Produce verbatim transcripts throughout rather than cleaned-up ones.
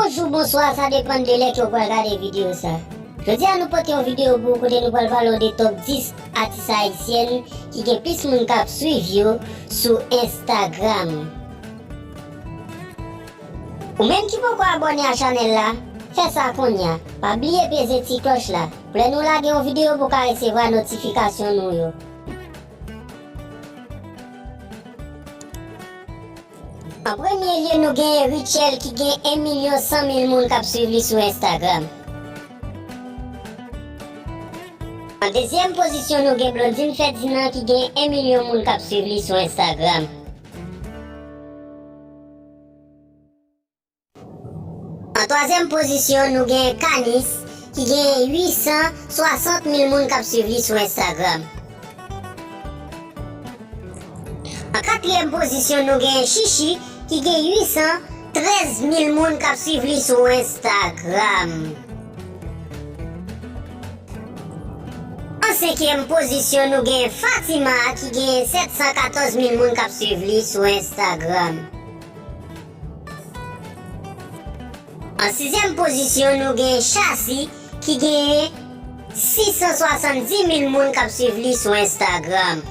Bonjou, bonswa, sa depann de lè ke w pral gade videyo sa. Jodi a nou pote yon videyo pou ou kote nou pral pale w de top dis atis ayisyèn ki gen plis moun k ap swiv yo sou Instagram. Ou menm ki poko abòne a chanèl la, fè sa kounye a. Pa bliye peze ti klòch la pou lè nou lage yon videyo pou w ka resevwa notifikasyon nou yo. An premye lye, nou genyen Rutshelle ki gen en milyon san mil moun k ap swiv li sou Instagram. An dezyèm pozisyon, nou gen Blondine Ferdinand ki gen en milyon moun k ap swiv li sou Instagram. An twazyèm pozisyon, nou gen Kanis ki gen uit san swasant mil moun k ap swiv li sou Instagram. An katriyèm pozisyon, nou gen Chichi ki gen uit san trèz mil moun k ap swiv li sou Instagram. An senkyèm pozisyon, nou gen Fatima ki gen sèt san katòz mil moun k ap swiv li sou Instagram. An sizyèm pozisyon, nou gen Chassi ki gen sis san swasanndis mil moun k ap swiv li sou Instagram.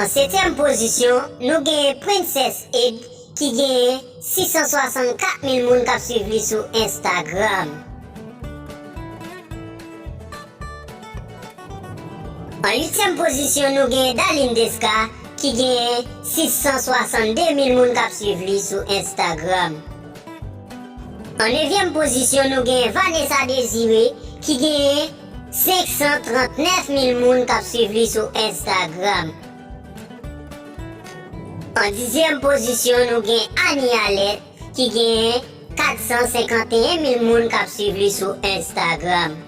An setyèm pozisyon, nou gen Princess Ed ki gen sis san swasannkat mil moun k ap swiv li sou Instagram. An uityèm pozisyon, nou gen Darline Desca ki gen sis san swasanndde mil moun k ap swiv li sou Instagram. An nevyèm pozisyon, nou gen Vanessa Désiré ki gen senk san trannèf mil moun k ap swiv li sou Instagram. An dizyèm pozisyon, nou gen Annie Alerte ki gen kat san senkanteyen mil moun k ap swiv li sou Instagram.